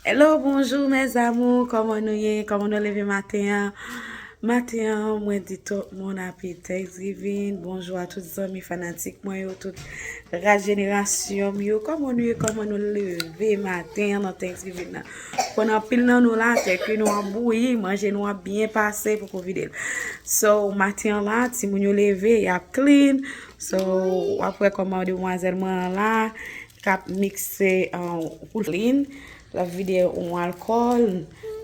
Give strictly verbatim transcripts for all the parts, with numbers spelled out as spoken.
Hello, bonjou mes amours, kòman nou ye? Kòman nou leve maten an? Maten an, mwen di tout moun happy Thanksgiving. Bonjou a tout zanmi fanatik mwen yo, tout ras jenerasyon m yo. Kòman nou ye? Kòman nou leve maten an nan Thanksgiving nan? Konn anpil nan nou la, tèt nou ap bouyi, manje nou ap byen pase, poko vide l. So, maten an la, timoun yo leve, y ap clean. So, w ap wè kòman demwazèl mwen an la, k ap mikse, uh, pou clean. L ap vide yon alkòl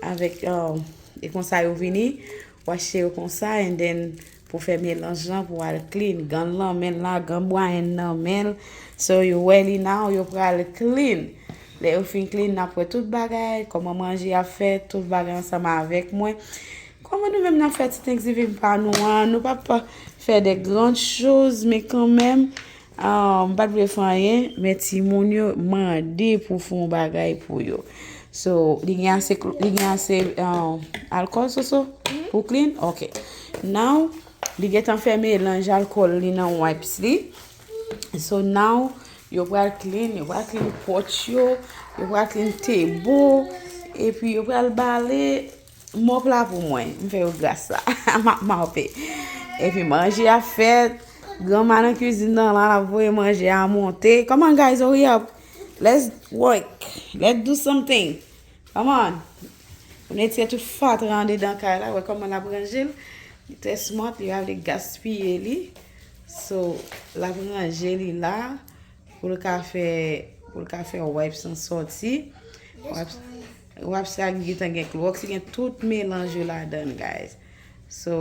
avèk, uh, e konsa yo vini, w achte yo konsa, and then pou fè melanj lan, pou al clean. Gan l nan men l la, gan Brian nan men l. So, yo wè li now, yo pral clean. Lè yo fin clean, n ap wè tout bagay, kòman manje ap fèt, tout bagay ansanm avèk mwen. Kòman nou menm n ap fè ti Thanksgiving pa nou an? Nou p ap fè de grandes choses, men kanmenm, ah, m pa t vle fè anyen, men timoun yo mande pou fè yon bagay pou yo. So, li gen ase, li gen ase, ah, alkòl, Soso, pou clean? Ok. Now, li gentan fè melanj alkòl li nan wipes li. So, now, yo pral clean, yo pral clean pòt yo, yo pral clean table, epi yo pral bale mòp la pou mwen. M fè yo gras la. M ap mape. Epi manje ap fèt. Granma nan kizin nan la, l ap voye manje a monte. Come on, guys, hurry up. Let's work. Let's do something. Come on. Pou netye tout fatra andedan kay la. Wè kòman l ap ranje l. Li trè smart, li pa vle gaspiye li. So, l ap ranje li la. Pou l ka fè, pou l ka fè wipes lan sòti. Wipes, wipes sa gentan gen klowòks, li gen tout melanj yo ladan l, guys. So,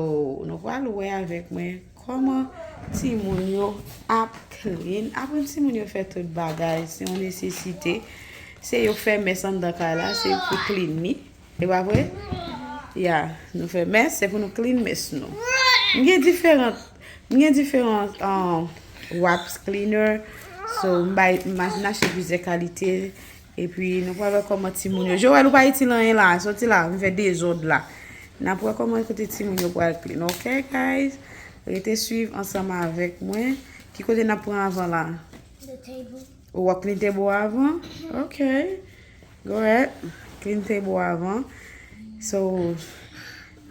nou pral wè avèk mwen kòman timoun yo ap clean. Aprann timoun yo fè tout bagay, se yon nesesite. Se yo k fè mès anndan kay la, se yo k pou clean li. E pa vre? Ya, nou fè mès, se pou nou clean mès nou. M gen diferan, m gen diferan, um, wipes cleaner. So, m bay, m a-, m achte plizyè kalite. Epi, nou pral wè kòman timoun yo. Joël, ou pa itil anyen la, soti la, m fè dezòd la. N ap wè kòman kote timoun yo pral clean. Ok, guys? Rete swiv ansanm avèk mwen. Ki kote n ap pran avan la? The table. Ou w ap clean table avan? Ok. Go ahead. Clean table avan. So,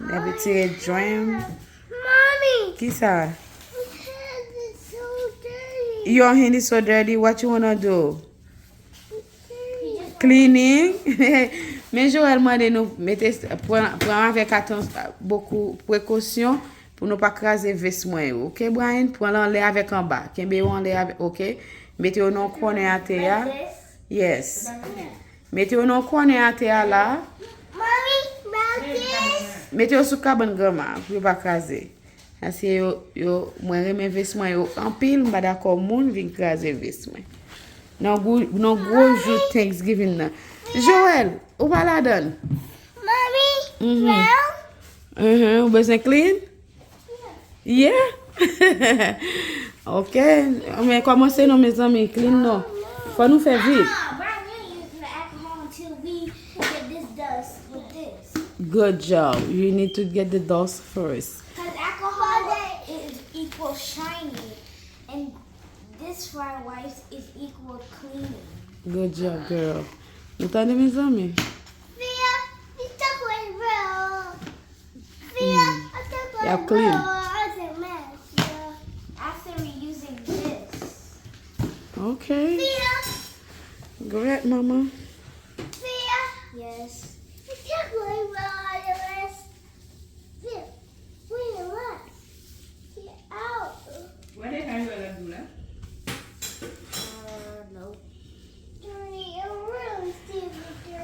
n ap retire dram. Mommy! Kisa? My hands is so dirty. Your hand is so dirty. What you wanna do? Cleaning. Men Joël mande nou mete, pran, pran avèk atansyonbokou prekosyon pou nou pa kraze ves mwen yo. Ok, Brian? Pran l anlè avèk anba. Kenbe yo anlè avèk, ok? Mete yo nan yon kònè atè a. Like this? Yes. Mete yo nan yon kònè atè a la. Mommy, like this? Mete yo sou kabann granma pou yo pa kraze. Paske yo, yo, mwen renmen ves mwen yo anpil, m pa dakò moun vin kraze ves mwen. Nan gwo, nan gwo jou Thanksgiving nan. Joël, ou pa ladan? Mommy, mhm. Brown? Mhm, ou bezwen clean? Yeah. Ok. Men kòmanse non, mezanmi, clean non. Fò nou fè vit. Ah, Brian, you use the alcohol until we get this dust with this. Good job. You need to get the dust first. 'Cause alcohol is equal shiny, and this fry wipes is equal cleaning. Good job, girl. Nou tande, mezanmi? Fia, you took away, bro. Fia, I took away, bro. Y'all clean. I was a mess, bro. After reusing this. Okay. Fia. Go ahead, mama. Fia. Yes. I took away, bro, the rest. Fia. Where you at? Get out. What the hell you gonna do, la? Uh, no.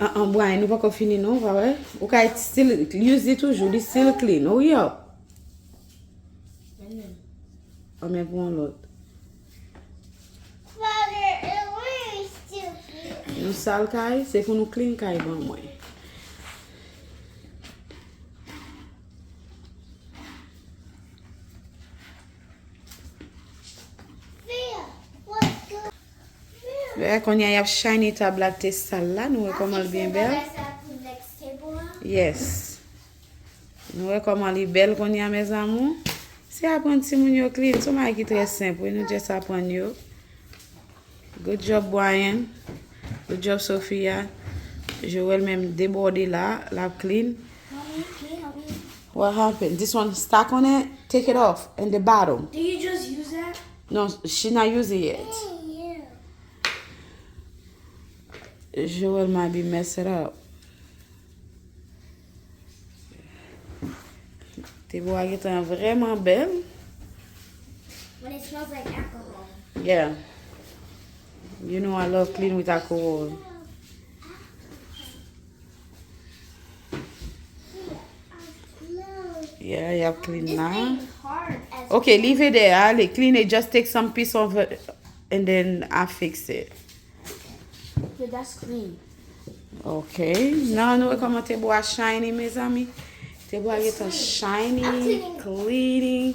An, an, Brian, nou poko fini non, pa wè? Ou ka still use li toujou, li still clean. Hurry up. Anmè pou yon lòt. Nou sal kay, se pou nou clean kay ban mwen. Lè kounye a y ap shiny tab la te sal la, nou wè kòman l byen bèl. Yes. Nou wè kòman li bèl kounye a, mes amours. Se aprann timoun yo clean, se yon bagay ki trè senp, wi, nou just aprann yo. Good job, Brian. Good job, Sophia. Joël menm debòde la, l ap clean. Mommy, can you help me? What happened? This one stuck on it? Take it off and the bottom. Do you just use that? No, she not using it. Yeah, yeah. Joël might be mess it up. Te bò a gentan vrèman bèl. When it smells like alcohol. Yeah. You know I love clean with alcohol. Yeah, y ap clean la. It's being hard as Ok, leave it there. Ale, clean it. Just take some piece of it and then I fix it. Yeah, that's clean. Ok. Nan nou wè kòman te bò a shiny, mezanmi. Te bò a gentan shiny, cleaning.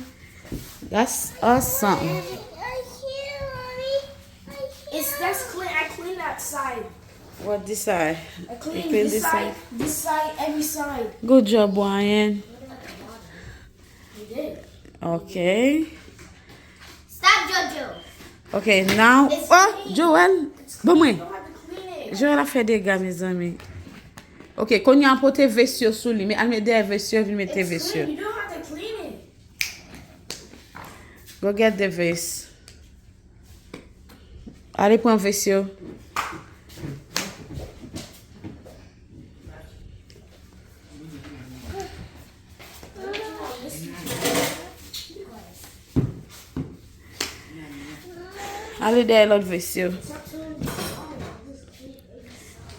That's awesome. It's that's clean. I clean that side. What this side? I clean this side, this side, every side. Good job, Brian. You did. Ok. Stop, Jojo. Ok, now. It's Oh, clean. Joël. It's Ban mwen. You don't have to clean it. Joël ap fè dega, mezanmi. Ok, kounye a pote ves yo sou li. Al met dèyè ves yo, vin mete It's ves yo. Clean. You don't have to clean it. Go get the vase. Ale pran ves yo. Ale dèyè lòt ves yo.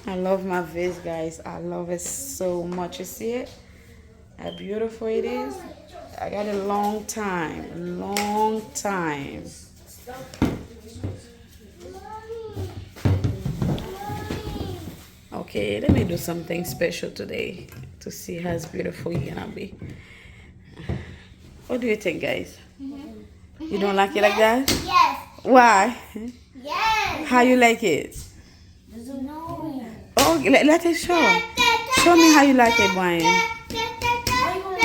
I love my vase, guys. I love it so much. You see it? How beautiful it is. I got a long time, long time. Okay, let me do something special today to see how beautiful you're gonna be. What do you think, guys? You don't like it like that? Yes. Why? Yes. How you like it? No. Oh, let, let it show. Show me how you like it, Brian.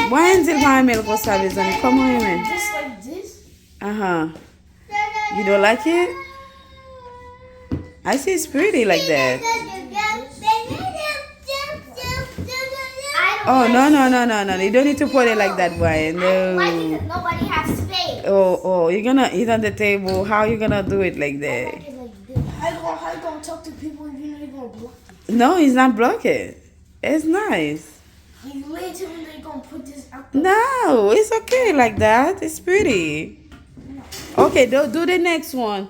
Brian di l pa renmen l konsa, mezanmi. Kòman w renmen? Just like this. Uh-huh. You don't like it? I see it's pretty like that. Oh, no, no, no, no, no. You don't need to put it like that, Brian. No. Why? Because nobody has space. Oh, oh, you're gonna eat on the table. How you gonna do it like that? How you gonna, how you gonna talk to people if you know you're gonna block them? No, he's not blocking. It's nice. He later when they gonna put this out there. No, it's okay like that. It's pretty. Okay, do, do the next one.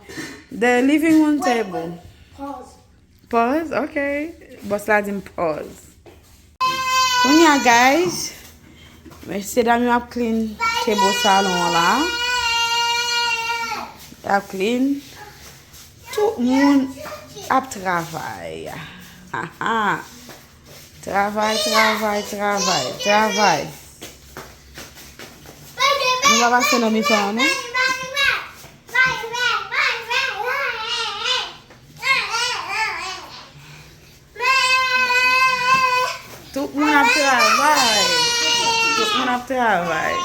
The living room Wait, table. Wait. Pause. Pause? Okay. Bòs la di m pause. Kounye a, guys, mesye dam yo ap clean table salon an la. Y ap clean. Tout moun ap travay. Ha, ha. Travay, travay, travay, travay. Nou pa pase nan mitan an, non? Tout moun ap travay. Tout moun ap travay.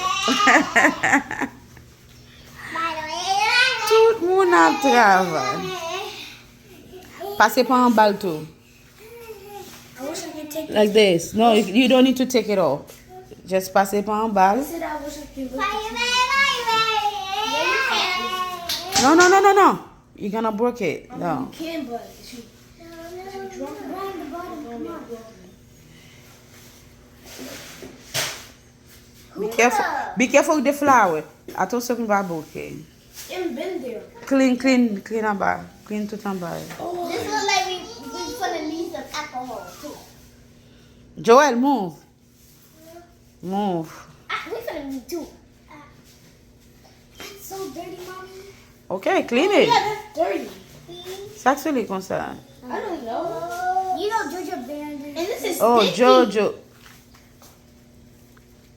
Tout moun ap travay. Pase pa anba l tou. I wish I could take Like this. No, you, you don't need to take it off. Just pase pa anba l. I said I wish I could look at you. No, no, no, no, no. You're gonna break it. I mean, No. You can, but if you, if you drop it, come on. Be careful. Be careful with the flower. Atansyon pou l pa bouke. It been there. Clean, clean, clean anba. Clean tout anba. Oh. This look like we, we put in need some alcohol too. Joel, move. Move. Ah, we finna need two. That's so dirty, mommy. Okay, clean it. Yeah, that's dirty. Sa k sou li konsa? I don't know. You know Jojo banned it. And this is Oh, sticky. Jojo.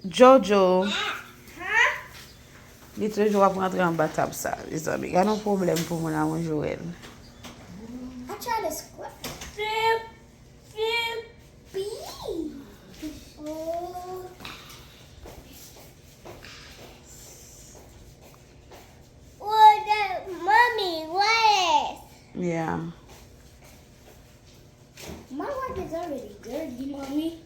Jojo. Huh? Li toujou ap rantre anba tab sa, mezanmi. Gade yon pwoblèm pou moun avè Joel. I try to squirt. Fip, fip, pee. Oh. What the, mommy, what is? Yeah. My work is already dirty, mommy.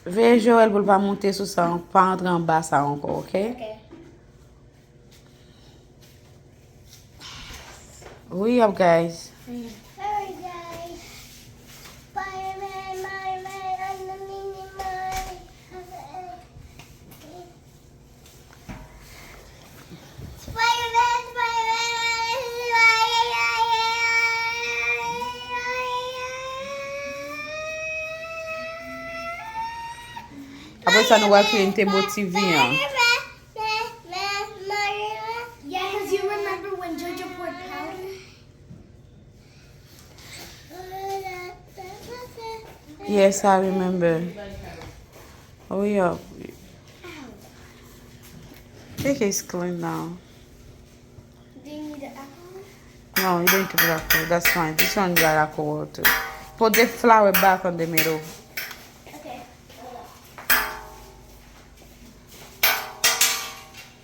Veye Joel pou l pa monte sou sa, pa antre anba sa ankò, oke? Oke. Hurry up, guys. Hurry, guys. Spider-Man, Spider-Man, I'm the mini man. Spider-Man, Spider-Man, apre sa, nou va kreye te bo T V an. Yeah, 'cause you remember when JoJo poured powder? Yes, I remember. Hurry up. Think it's clean now. Do you need the alcohol? No, you don't need to put alcohol. That's fine. This one got alcohol too. Put the flour back on the middle. Okay.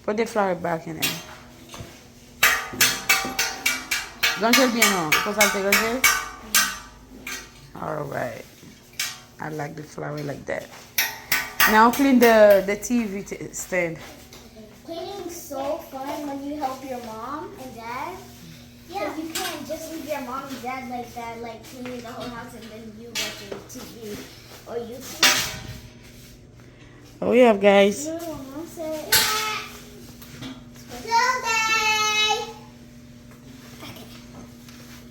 Put the flour back in there. Ranje l byen non. Konsa l te ranje? Alright. I like the flour like that. Now clean the, the T V t- stand. Cleaning so fun when you help your mom and dad. Yeah. You can't just leave your mom and dad like that, like cleaning the whole house and then you watching T V or YouTube. Hurry up, guys.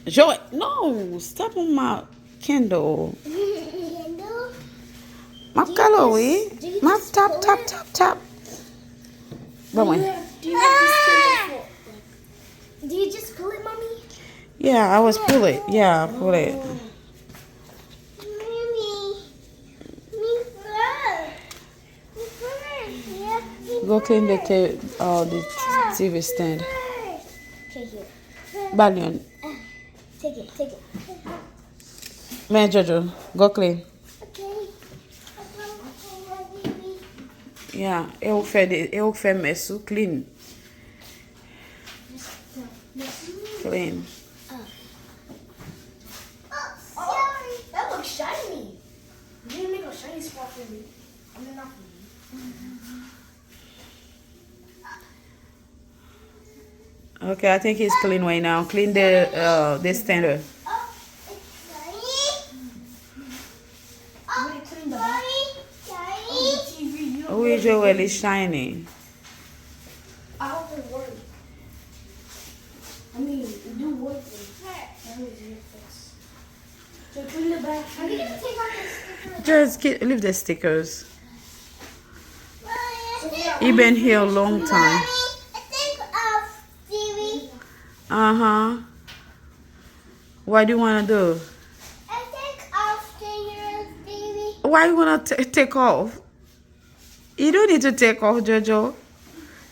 Joy, no, step on my candle. M ap kale w, wi. M ap tap, tap, tap, tap. Bon, mwen. Do you just pull it, mommy? Yeah, I was pull it. Yeah, I pull it. Go clean the ta- uh, the T V stand. Ba l yon. Men Jojo, go clean. Yeah, e ou k fè de, e ou k fè mès ou clean. Clean. Oh, that looks shiny. You can make a shiny spot for me. I mean, not for me. Okay, I think he's clean right now. Clean the uh, the standard. Really clean the back. Oh, the T V, you don't Oui, really Joel, clean. It's shiny. I hope it works. I mean, it do work, but that was your fix. So clean the back. Are you gonna take off the sticker? Just ki- leave the stickers. He been here a long time. Mommy, I take off T V. Uh huh. What do you wanna do? I take off the T V. Why you wanna t- take off? You don't need to take off, Jojo.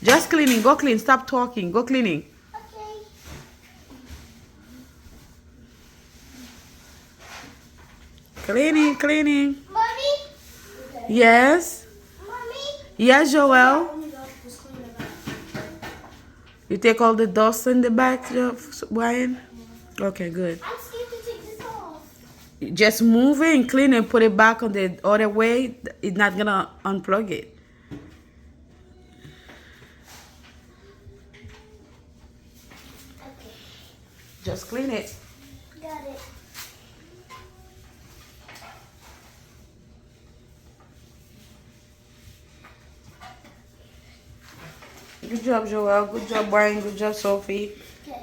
Just cleaning. Go clean. Stop talking. Go cleaning. Okay. Cleaning, cleaning. Mommy? Yes? Mommy? Yes, Joel? You take all the dust in the back, Jo- Brian? Okay, good. I'm scared to take this off. Just move it and clean and put it back on the other way. It's not gonna unplug it. Okay. Just clean it. Got it. Good job, Joel. Good job, Brian. Good job, Sophie. Okay.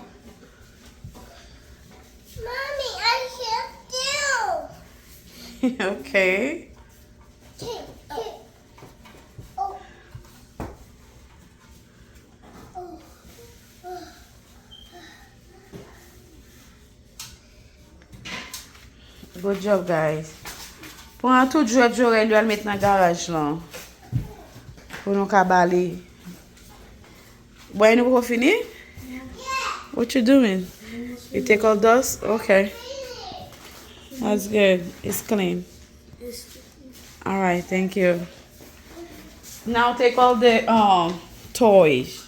Mommy, I help you. Okay. Okay, okay. Oh. Oh. Oh. Good job, guys. Pran tout jwèt Jorel yo al met nan garaj lan. Pou nou ka ba li. Bway nou poko fini? What you doing? You take all dust? Okay. That's good. It's clean. It's All right, thank you. Now take all the um toys.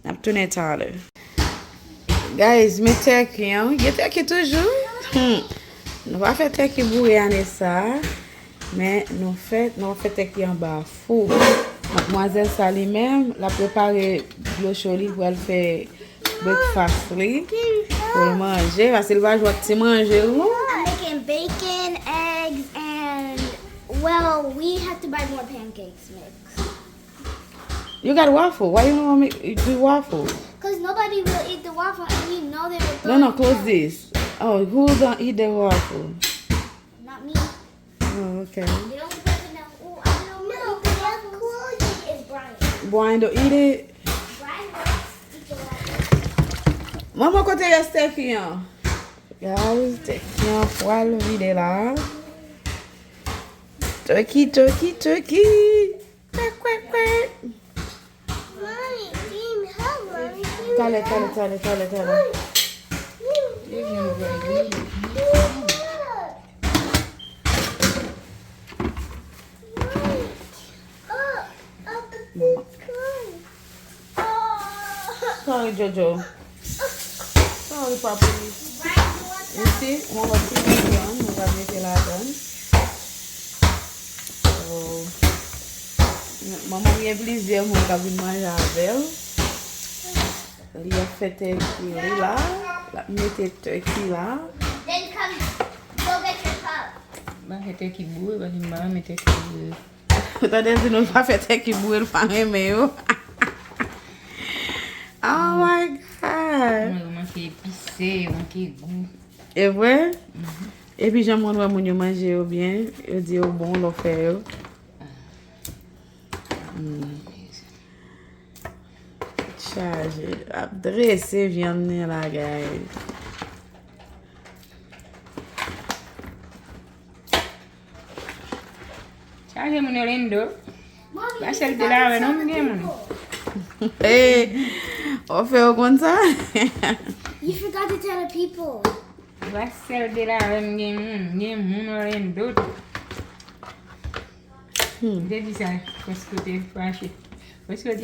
N ap tounen talè. Guys, men tèki an, gen tèki toujou. Hmm. Nou pa fè tèki boure ane sa a, men nou fè, nou fè tèki anba fou. Madmwazèl sa li menm, l ap prepare dlo cho li pou al fè breakfast li, pou l manje, paske l pa jwe ak ti manje, wi. I'm making bacon, eggs, and, well, we have to buy more pancakes mix. You got waffle. Why you don't want me to do waffle? Because nobody will eat the waffle, and you know they will throw No, no, it close down. This. Oh, who don't eat the waffle? Not me. Oh, okay. The only person that, who I know who eat the waffles is Brian. Brian don't eat it? Brian loves to eat the waffles. Manman, kote rès tèki an? Guys, tèki an pral vide la. Tèki, tèki, tèki. Kwèk, kwèk, kwèk. Mommy, can you help? Mommy, can you Talè, talè, help? Talè, talè, talè. Mommy, can you help? Mommy, can you help? Mommy, uh, uh, this one. Sorry, Jojo. Sorry, papi. You see, mwen wè ti vyann nou va mete ladan. So, manman m gen plizyè moun k ap vin manje avè l. Li ap fè tèki li la. L ap mete tèki la. Then come, go get your cup. Mwen fè tèki boure, paske m pa renmen tèki boure. Ou tande l di nou pa fè tèki boure, l pa renmen yo. Oh my God. Mwen, yo manke epise, yo manke gou. E vre? Mhm. Epi jan moun wè moun yo manje yo byen, yo di yo bon lè w fè yo. Ah. Mm. Chaje. Ap drese vyann nan la, guys. Chaje moun Orlando. Pa sèl de la wè non, m gen moun. Hey, w fè yo konn sa? You forgot to tell the people. Pa sèl de la wè m gen moun, m gen moun Orlando tou. Hmm. M te di sa, Fresco te fache. Fresco di,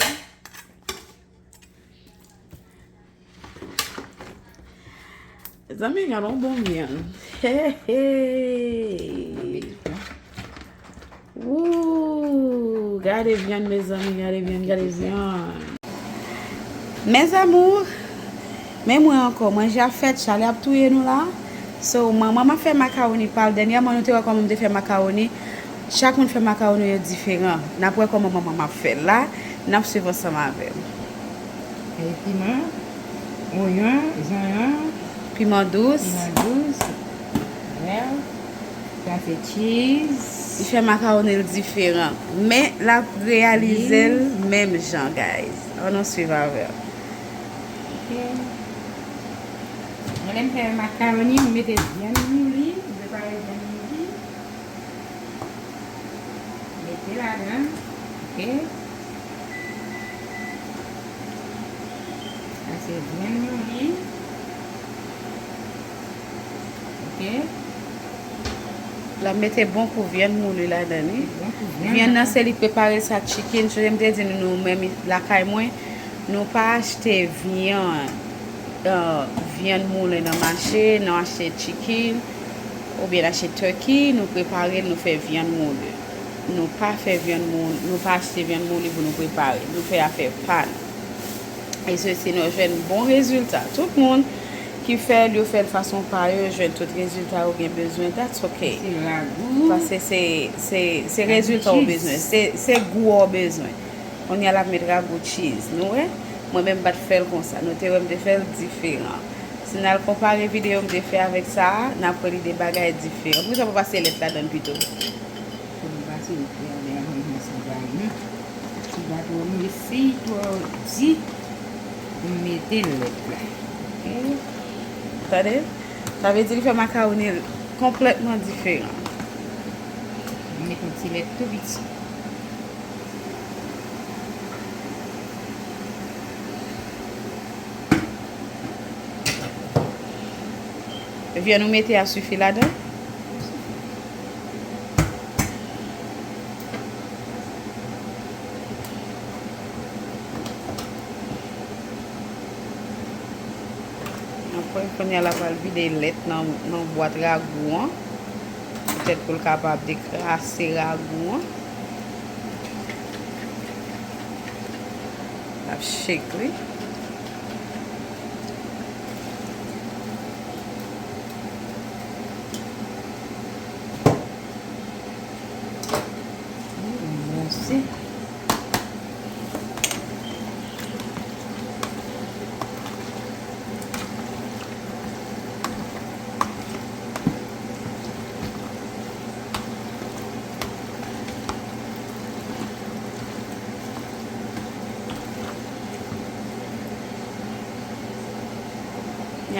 Mezanmi, gade yon bon vyann. Hey, hey. Woo, gade vyann, mezanmi, gade vyann, gade vyann. Mes amours, men mwen ankò, manje ap fèt, chalè ap touye nou la. So, manman m ap fè makawoni pa l. Dènyèman, nou te wè kòman m te fè makawoni. Chak moun fè makawoni yo diferan. N ap wè kòman manman m ap fè l la. N ap swiv ansanm avè l. E piman, onyon, zonyon, piman dous. Piman dous. Well, sa se cheese. Li fè makawoni l diferan. Men, l ap reyalize l menm jan, guys. Ann nou swiv avè l. Ok. Mwen, lè m fè makawoni, m mete vyann mouli, m prepare vyann mouli. Mete ladan, ok. Sa se vyann mouli. Ok. L ap mete bon kou vyann mouli ladan li. Bon kou vyann. Vyann nan se li k prepare sa chicken. Sonje m te di nou, nou menm lakay mwen, nou pa achte vyann, euh, vyann moulen nan mache, nou achte chicken, oubyen n achte turkey, nou prepare l, nou fè vyann mouli. Nou pa fè vyann mouli, nou pa achte vyann mouli pou nou prepare. Nou fè afè pa nou. E sesi, nou jwenn bon rezilta. Tout moun ki fè l, yo fè l fason pa yo, yo jwenn tout rezilta yo gen bezwen. That's ok. Se ragou. Paske se, se, se rezilta w bezwen. Se, se gou a w bezwen. Kounye a l ap met ragou cheese. Nou wè? Mwen menm m pa t fè l konsa. Nou te wè m te fè l diferan. Si n al konpare videyo m te fè avèk sa a, n ap wè li de bagay diferan. Poukisa w pa pase lèt ladan l pito? Fò m pase lèt la, men avan m pase l la, non. Ti pa twò mesi, twò di. M mete lèt la. Ok? Tande? Sa vle di li fè makawoni l konplètman diferan. M mete yon ti lèt tou piti. Vyann ou mete a sifi ladan? Kounye a l ap al vide lèt nan, nan bwat ragou an. Petèt pou l kapab dekrase ragou an. L ap shake li. Mm, mèsi.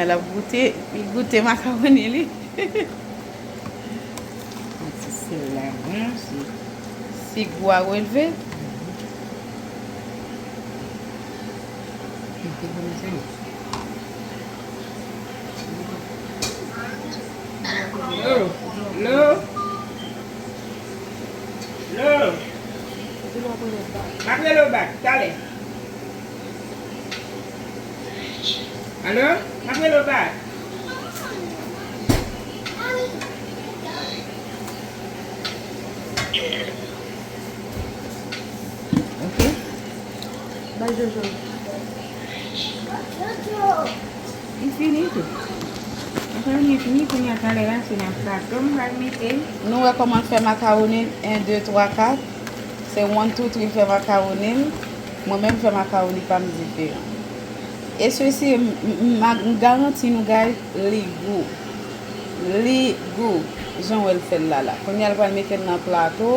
L ap goute, li goute makawoni li. Yon ti sèl ladan, si, si gou a relve. Lo, lo, lo. M ap rele w bak, talè. Alo? M ap rele w bak. Ok. Bay Jojo. Li fini tou. Makaroni an fini, kounye a talè a, se nan plato m pral mete l. Nou wè kòman l fè makawoni l, en, de, twa, kat. Se one, two, three l fè makawoni l. Mwen menm m fè makawoni pa m diferan. E sesi, m, m, m, m garanti nou, guys, li gou. Li gou. Jan w wè l fè l la la. Kounye a l pral mete l nan plato,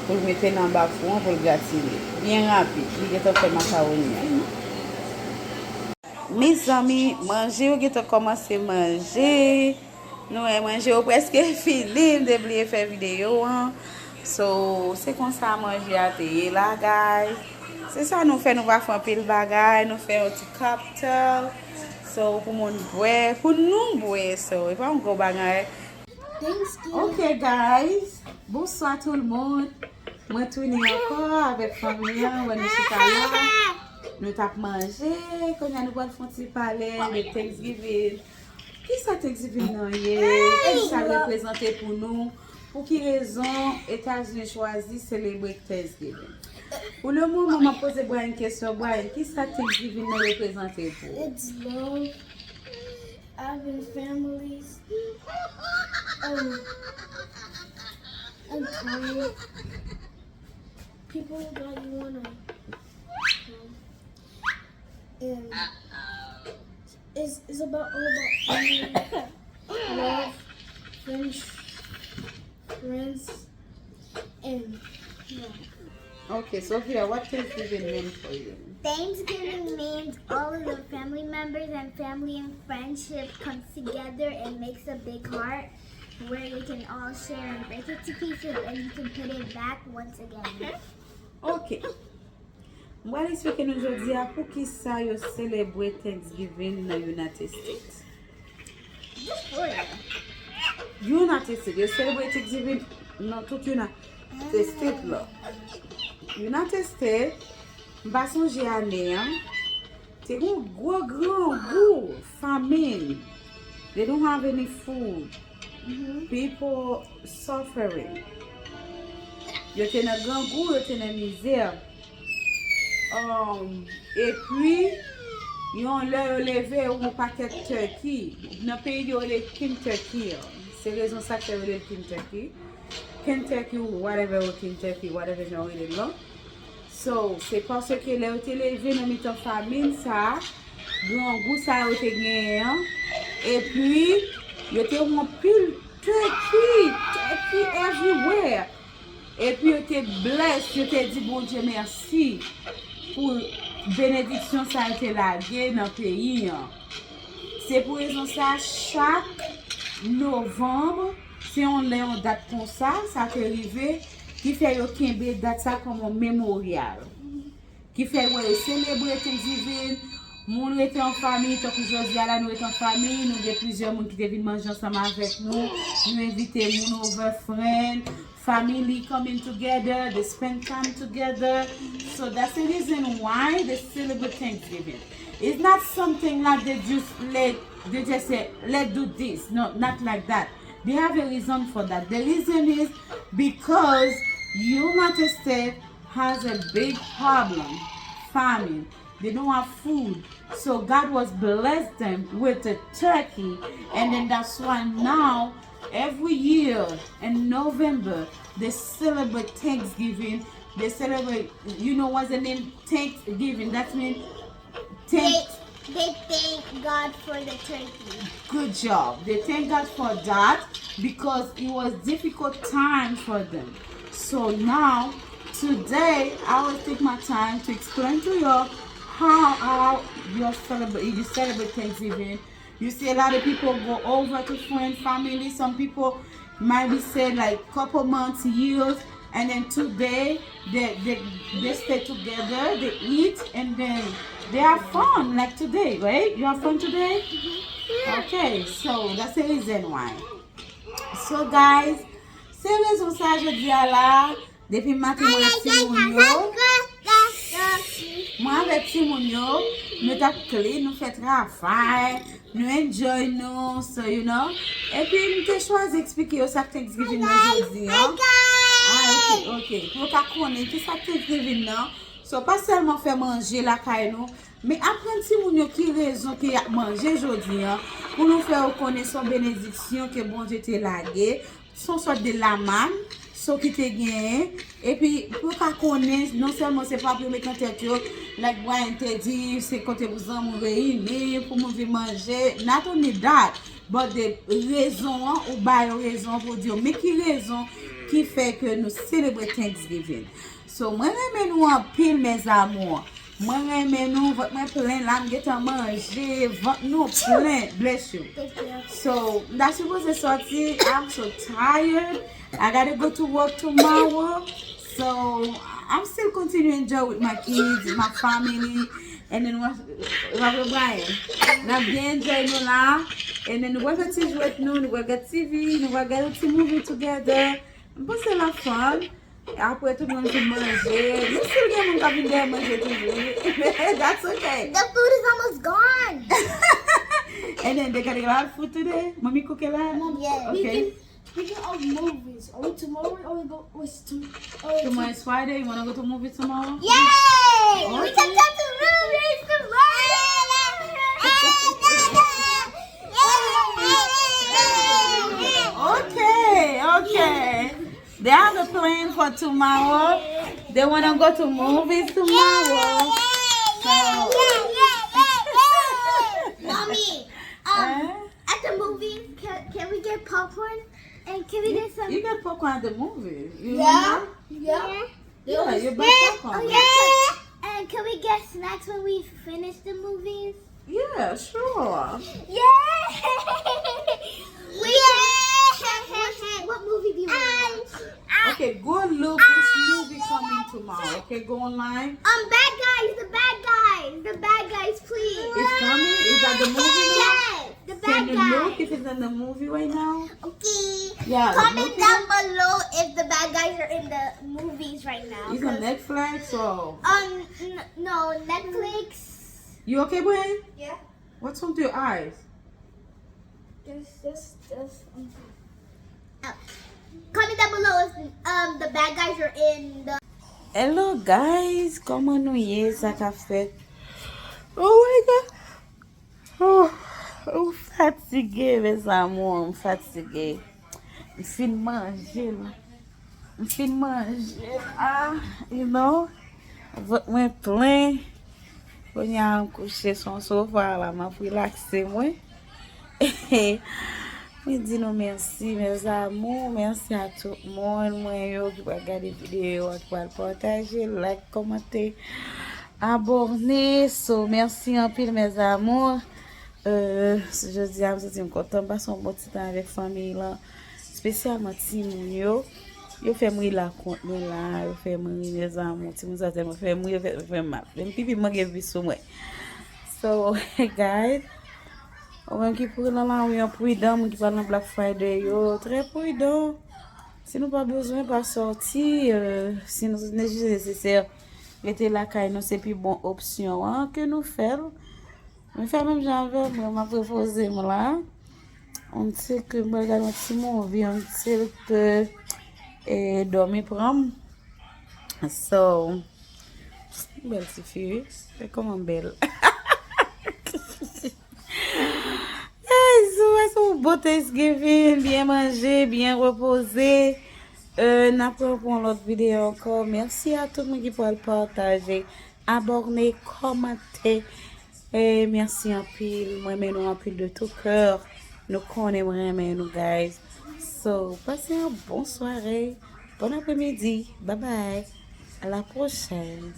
pou l mete l anba fou an, pou l gratine. Byen rapid. Li gentan fè makawoni an. Mezanmi, manje, yo gentan kòmanse manje. Nou wè manje yo prèske fini, m te bliye fè videyo an. So, se konsa manje a te ye la, guys. Se sa nou fè, nou pa fè anpil bagay, nou fè yon ti cocktail. So, pou moun bwè, pou nou bwè, so, e pa yon gwo bagay. Ok, guys. Bonswa tout le monde. Mwen tounen ankò avèk fanmi an, wè nou chita la. Nou t ap manje, kounye a nou pral fè yon ti pale de Thanksgiving. Kisa Thanksgiving nan ye? Kisa l reprezante pou nou? Pou ki rezon Etazini chwazi selebre Thanksgiving? Pou le moman, m ap poze Brian kesyon. Brian, kisa Thanksgiving nan reprezante pou ou? It's love, having families, um, and time, people that you wanna, um, and it's, it's about, all about family, love, friends, friends, and, yeah. Okay, Sophia, what Thanksgiving mean for you? Thanksgiving means all of the family members and family and friendship comes together and makes a big heart where you can all share and break it to pieces and you can put it back once again. Ok. M pral eksplike nou jodi a poukisa yo selebre Thanksgiving nan United States. United States. Yo selebre Thanksgiving nan tout United States la. United States, m pa sonje ane an, te gen yon gwo grangou, famine. They don't have any food. People suffering. Yo te nan grangou, yo te nan mizè. Um, epi, yon lè yo leve, yo wè yon pakèt turkey. Nan peyi yo rele Kentucky an. Se rezon sa k fè yo rele l Kentucky. Kentucky ou whatever, ou Kentucky, whatever jan yo rele l lan. So, se paske lè yo te leve nan mitan famin sa, grangou sa yo te genyen an, epi yo te wè anpil turkey, turkey everywhere. Epi yo te bless, yo te di Bondye mèsi pou benediksyon sa yo te lage nan peyi an. Se pou rezon sa, chak novanm, se yon lè yon dat konsa, sa te rive, ki fè yo kenbe dat sa kòm yon memoryal. Ki fè, wè, yo selebre Thanksgiving, moun rete an fanmi, tankou jodi a la, nou rete an fanmi, nou gen plizyè moun ki te vin manje ansanm avèk nou, nou envite moun over, friend, family coming together, they spend time together. So that's the reason why they celebrate Thanksgiving. It's not something like they just let They just say, "Let's do this." No, not like that. They have a reason for that. The reason is because United States has a big problem, famine. They don't have food. So God was blessed them with a turkey. And then that's why now, every year in November, they celebrate Thanksgiving. They celebrate, you know what's the name? Thanksgiving. That means thank They, they thank God for the turkey. Good job. They thank God for that because it was difficult time for them. So now, today, I will take my time to explain to you how, how you celebrate, you celebrate Thanksgiving. You see a lot of people go over to friend, family. Some people might be said like couple months, years, and then today they, they, they stay together, they eat, and then they have fun. Like today, right? You have fun today? Okay, so that's the reason why. So guys, se rezon sa jodi a la, depi maten mwen ak timoun yo, mwen avèk timoun yo, nou t ap clean, nou fè travay, nou enjoy nou, so you know. Epi m te chwazi eksplike yo sa k Thanksgiving nan jodi an. Ah, ok, ok. Pou yo ka konnen ki sa k Thanksgiving nan. So, pa sèlman fè manje lakay nou, men aprann timoun yo ki rezon ke y ap manje jodi an, pou nou fè yo konnen se yon benediksyon ke Bondye te lage, se yon sòt de lamann, so ki te genyen, epi pou yo ka konnen, non sèlman se pa pou yo met nan tèt yo, like Brian te di, se kote pou zanmi reyini, pou moun vin manje, not only that, but the rezon an, ou ba yo rezon an pou di yo, men ki rezon ki fè ke nou selebre Thanksgiving. So, mwen renmen nou anpil, mes amours. Mwen renmen nou, vant mwen plen la, m gentan manje, vant nou plen. Bless you. Thank you. So, m ta sipoze sòti, I'm so tired. I gotta go to work tomorrow. So, I'm still continue enjoy with my kids, my family. And then, what, what we're buying? N ap byen enjoy nou la. And then, nou pral fè ti jwèt nou, nou pral gad T V, nou pral gad yon ti movie together. M panse l ap fun. Apre tout moun fin manje. Men still gen moun k ap vin dèyè manje toujou. That's okay. The food is almost gone. And then they got a lot of food today. Mommy cook a lot? Yes. Okay. We can, we can go movies. Are we tomorrow or we go, what's tom-, or Tomorrow is Friday. You wanna go to movies tomorrow? Yay! We can go to movies tomorrow! Okay, okay. They have a plan for tomorrow. They wanna go to movies tomorrow. So, Mommy, um, at the movie, can, can we get popcorn? And can we get some? You get popcorn at the movie. You remember? Yeah. Yeah, you buy popcorn. And can we get snacks when we finish the movies? Yeah, sure. Yeah. Wait, what, what movie do you want? Okay, go look which movie coming tomorrow. Okay, go online. Um, Bad Guys, the Bad Guys, the Bad Guys, please. It's coming? Is that the movie now? Yes, the Bad Guys. Can you look if it's in the movie right now? Okay. Yeah, comment down below if the Bad Guys are in the movies right now. It's on Netflix or? Um, n-, no, Netflix. You okay, Brian? Yeah. What's wrong with your eyes? Just, just, just. Oh. Comment down below if, um, the Bad Guys are in the. Hello guys, kòman nou ye? Sa k ap fèt? Oh my God. Oh, m fatige, mes amours, m fatige. M fin manje la. M fin manje la, you know. Vant mwen plen. Kounye a m kouche sou yon sofa la, m ap relakse mwen. Mwen di nou mèsi, mes amours. Mèsi a tout moun mwen yo ki pral gade videyo a, ki pral pataje, like, kòmante, abòne. So, mèsi anpil, mes amours. Euh, jodi a, m santi m kontan, m pase yon bon ti tan avèk fanmi lan, espesyalman timoun yo. Yo fè m ri la kont mwen la, yo fè m ri, mes amours. Timoun sa tèlman fè m ri, yo fè, fè m mal. Menm pipi m manke pipi sou mwen. So, guys, ou menm ki pou nan lari an, pridan, moun ki pral nan Black Friday yo, trè pridan. Si nou pa bezwen, pa sòti, euh, si nou ne-, nesesè, rete lakay nou, se pi bon opsyon an ke nou fè l. Mwen fè menm jan avè mwen, m ap repoze m la. Yon ti ke m pral gade yon ti movie, yon ti ke e dòmi pran m. So, bèl ti fi, wi. Se kòman bèl. Hey, sou, sou bon Thanksgiving, byen manje, byen repoze. Euh, n ap wè pou yon lòt videyo ankò. Mèsi a tout moun ki pral pataje, abòne, kòmante. E mèsi anpil. Mwen renmen nou anpil de tout cœur. Nou konnen mwen renmen nou, guys. So, pase yon bon sware. Bon apremidi. Bye bye. À la prochaine.